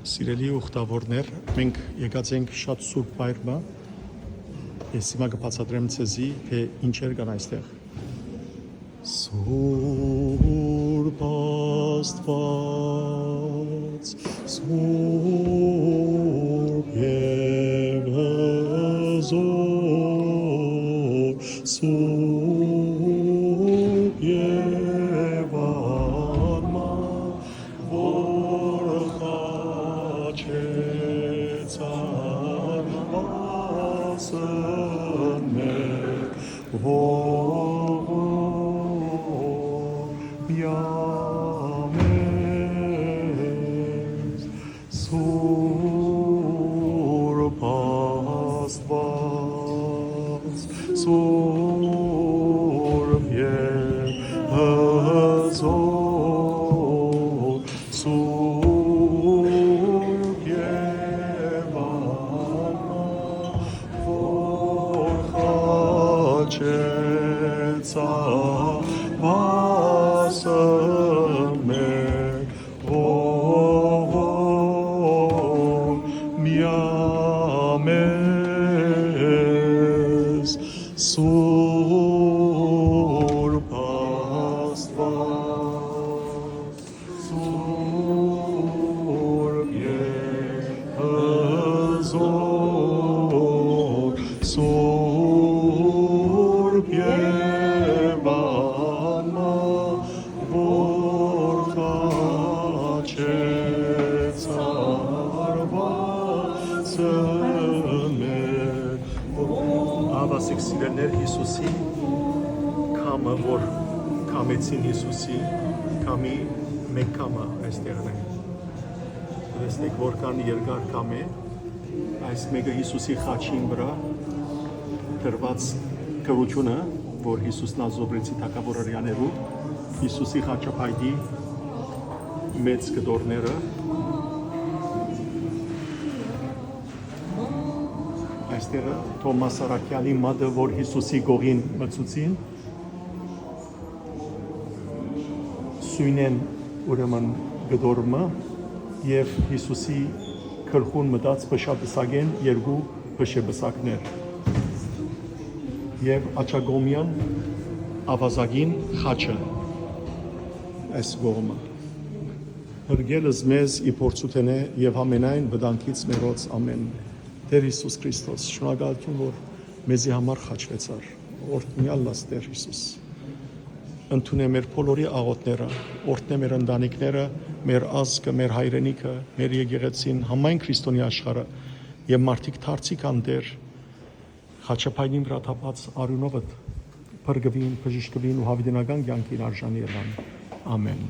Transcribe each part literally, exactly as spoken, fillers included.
Սիրելի ուխտավորներ, մենք եկած ենք շատ սուրբ վայր մը։ Ես հիմա կբացատրեմ ձեզի, թե ինչեր կան այստեղ։ Սուրբ Աստուած, սուրբ եւ հզոր, սուրբ եւ անմահ, որ խաչեց անմասն մէկ, ողորմեա մեզ, Սուրբ Աստուած, սուրբ եւ հզոր, սուրբ եւ անմահ, որ խաչեց անմասն մէկ, ողորմեա մեզ, Սուրբ Աստուած, սուրբ եւ հզոր, սուրբ եւ անմահ, որ խաչեց անմասն մէկ։ Ահա, սիրելիներ, Յիսուսի քամը, որ քամեցին Յիսուսի քամի մէկ քամը այստեղն է։ Տեսնեք, որքան երկար քամ է։ Այս մէկը Յիսուսի խաչին վրայ դրուած գրութիւնը, որ Յիսուսն ալ զոբրեցի թագաւոր Հրեաներու, Յիսուսի խաչապայտի մեծ կտորները։ Այստեղը Թովմաս Առաքեալի մատը, որ Յիսուսի կողին մցուցին, սոյնեն, ուրեմն, կտոր մը, եւ Յիսուսի գլխուն մտած փշապսակէն երկու փշեպսակներ, եւ աջակողմեան աւազակին խաչը այս կողմը։ Փրկել ես մեզ ի փորձութենէ եւ ամենայն վտանգից մերոց ամեն։ Տէր Յիսուս Քրիստոս, շնորհակալութիւն, որ մեզի համար խաչուեցար։ Օրհնեալ լաս, Տէր Յիսուս։ Ընդունէ մեր բոլորի աղօթքները, օրհնէ մեր ընտանիքները, մեր ազգը, մեր հայրենիքը, մեր եկեղեցին, համայն քրիստոնեայ աշխարհը, եւ մարդիկ դարձի կան, Տէր, խաչապայտին վրայ թափած արիւնովդ փրկուին, բժշկուին ու յաւիտենական կեանքին արժանի ըլլան։ Ամեն։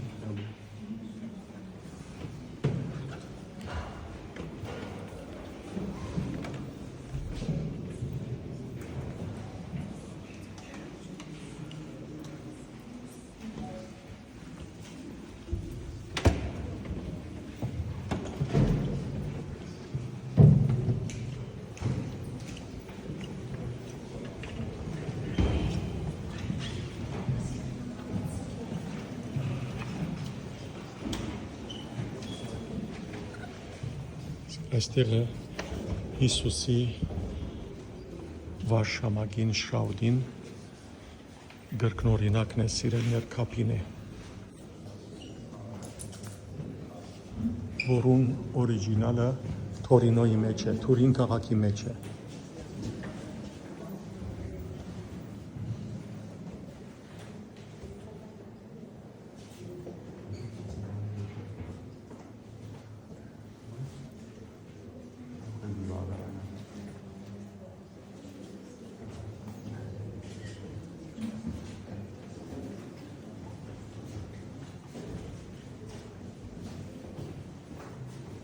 Այստեղը Յիսուսի վարշամակին, շաուտին կրկնօրինակն է, սիրելիներ, քապին է, որուն օրիջինալը Թորինոյի մէջ է, Թուրին քաղաքի մէջ է։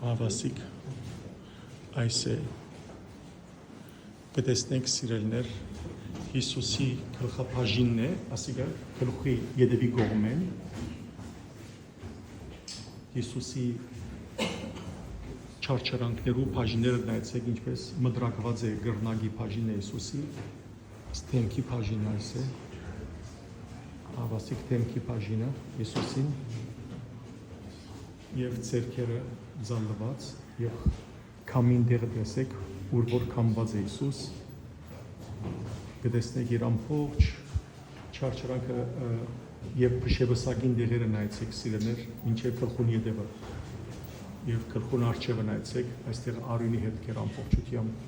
Ահա, սիկ այս է։ Կը տեսնենք, սիրելիներ, Յիսուսի գլխաբաժինն է, ասիկա գլխի ետևի կողմէն։ Յիսուսի չարչարանքներու բաժինները նայեցեք, ինչպես մտրակված է կռնակի բաժինը Յիսուսի, դեմքի բաժինը այս է, ահա, սիկ դեմքի բաժինը Յիսուսին, եւ ձեռքերը Զալլուած եւ քամին տեղը տեսեք, ուր որ քամուած է Յիսուս, կը տեսնեք իր ամբողջ չարչարանքը, ը, եւ փշեւսագին տեղերը նայեցեք, սիրելիներ, մինչեւ գլխուն ետեւը եւ գլխուն առջեւը նայեցեք, այստեղ արիւնի հետքեր ամբողջութեամբ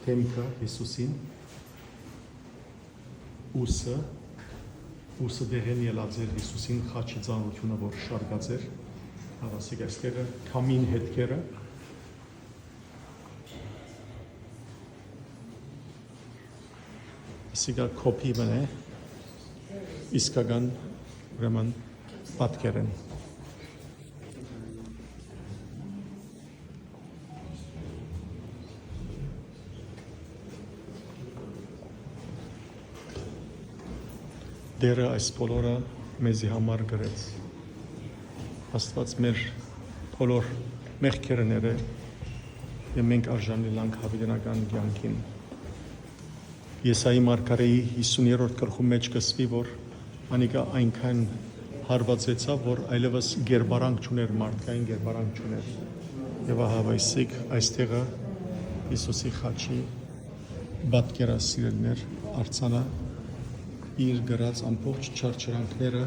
դեմքը Յիսուսին, ուսը, ուսը դեղեն ելած էր Յիսուսին խաչի ծանրութիւնը որ շարկած էր, աղասիկ այստեղը քամին հետքերը, սիկա կոպի մն է, իսկական, ուրեմն, պատկերեն։ Տէրը այս բոլորը մեզի համար գրեց։ Աստուած մեր բոլոր մեղքերը ներէ եւ մենք արժանի լանք յաւիտենական կեանքին։ Եսայի մարգարէի հիսուներորդ գլխու մէջ կսուի, որ անիկա այնքան հարվածեցաւ, որ այլեւս կերպարանք չունէր, մարդկային կերպարանք չունէր։ Եւ ահա վայսիկ այստեղը Յիսուսի խաչի պատկերը, սիրելիներ, արձանը իր գրած ամբողջ չարչարանքները։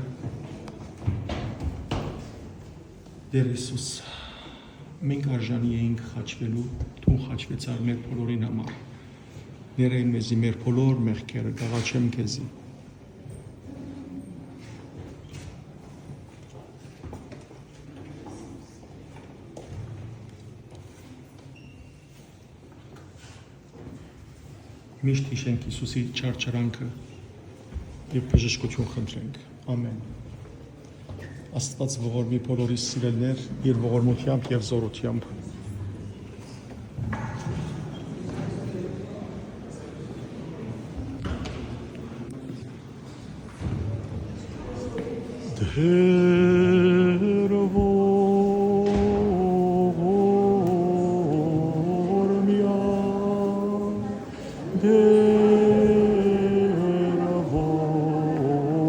Տէր Յիսուս, մենք արժանի էինք խաչուելու, դուն խաչուեցար մեր բոլորին համար։ Ներեն մեզի մեր բոլոր մեղքերը, կաղաչեմ քեզի։ Միշտ յիշենք Յիսուսի չարչարանքը եւ բժշկութիւն խնդրենք։ Ամէն։ Աստուած ողորմի բոլորիս սիրելիներ իր ողորմութեամբ եւ զօրութեամբ։ Տէր ողորմեայ, Տէր ողորմեայ,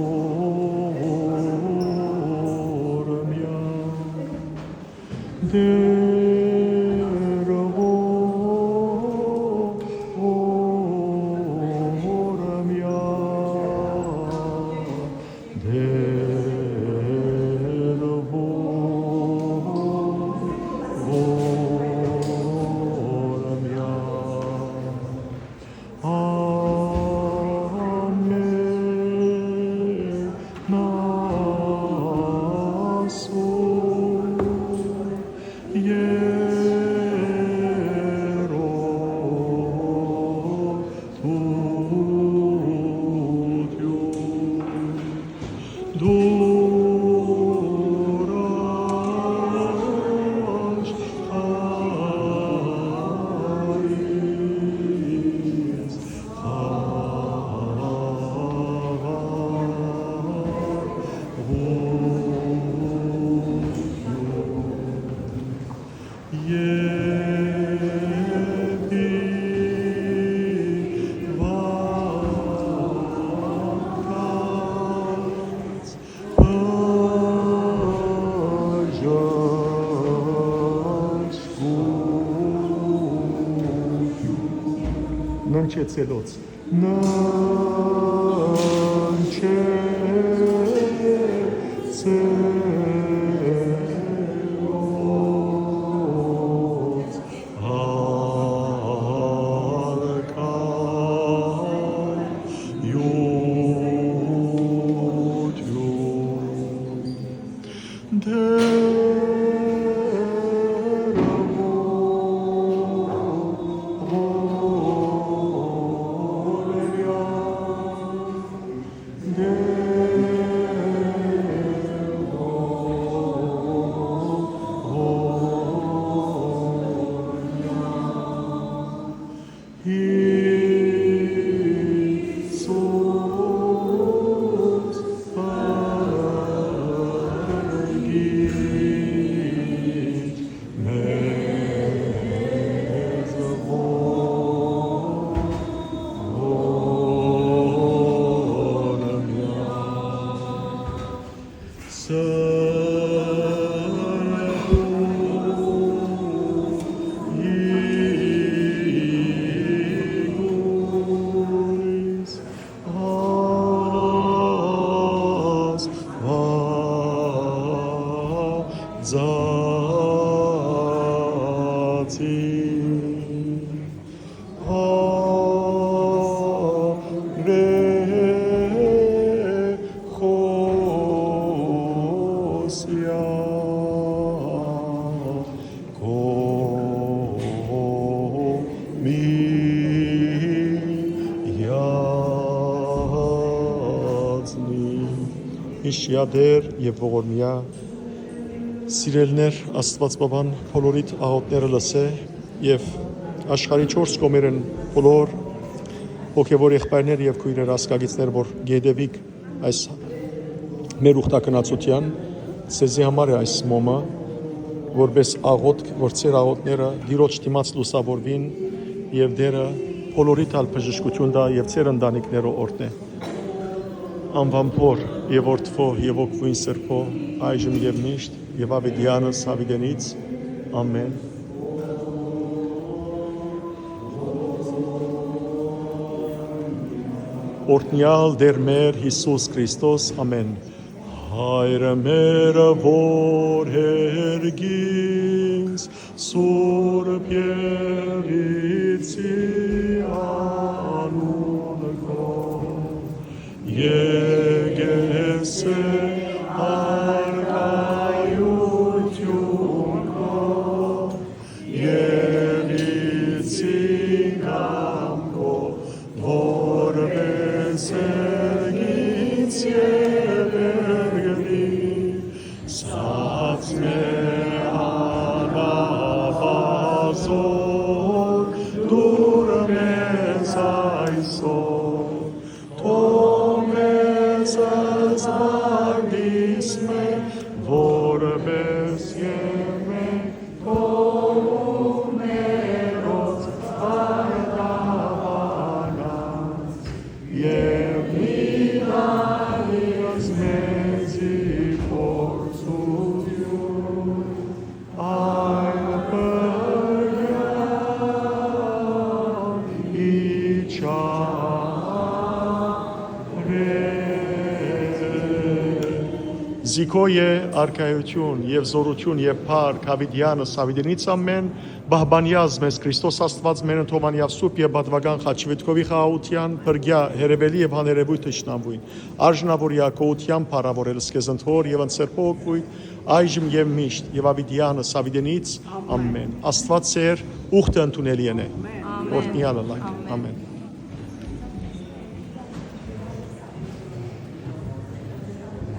Տէր ողորմեայ, Տէր ողորմեայ։ Ամէն ասոր երրորդութիւն։ Դուր աշխարհիս խաղաղ Ննջեցելոց։ Ննջեցելոց արքայութիւն։ Տէր ողորմեայ, Շիա Տէր եւ ողորմիա։ Սիրելիներ, Աստուած Պապան բոլորիդ աղօթքները լսէ եւ աշխարհի չորս կողմերէն բոլոր հոգեւոր եղբայրներ եւ քոյրեր, ազգագիծներ, որ գետեւիք այս մեր ուխտագնացութեան, ձեզի համար է այս մոմը, որպես աղօթք, որ ձեր աղօթքները Տիրոջ դիմաց լուսաւորուին եւ Տէրը բոլորիդ ալ բժշկութիւն տայ եւ ձեր ընտանիքները օրհնէ։ Անվան Փոր եւ Որդւոյ եւ Հոգւոյն Սրբոյ, այժմ եւ միշտ եւ աւետեանս աւիտենից։ Ամէն։ Օրհնեալ Տէր մեր Յիսուս Քրիստոս, ամէն։ Հայրը մերը որ հերգիս, սուրբ ԵՒիցի անուն քո, եկեղեցէ առկայություն քո, ԵՒիցի կամքով, որպես հերգից եւ հերգնի, սացմէ առաւազոր դուր մեզ այսօր, թող մեզ զբաղիս մէ, որպես եւ մենք քո մերոց արտաբանած, եւ մի տալիս մեզի փորձութիւն, այլ բրեան իջարէ։ Զիքոյ է արքայութիւն եւ զօրութիւն եւ փառք աւիտեանս աւիտենից ամէն, պահպանեազ մեզ Քրիստոս Աստուած, մեր ընթովան եւ սուրբ եւ պատուական խաչվիտքովի խաղաղութեան, փրկեայ հերևելի եւ հաներևոյթ թշնամուին, արժանաւորեայ գոհութեան փառաւորելս քեզ ընթոր եւ ընթ Սրբոյ Հոգույ, այժմ եւ միշտ եւ աւիտեանս աւիտենից։ Ամէն։ Աստուած ձեր ուխտը ընդունելի ընէ։ Օրհնեալը լաք։ Ամէն։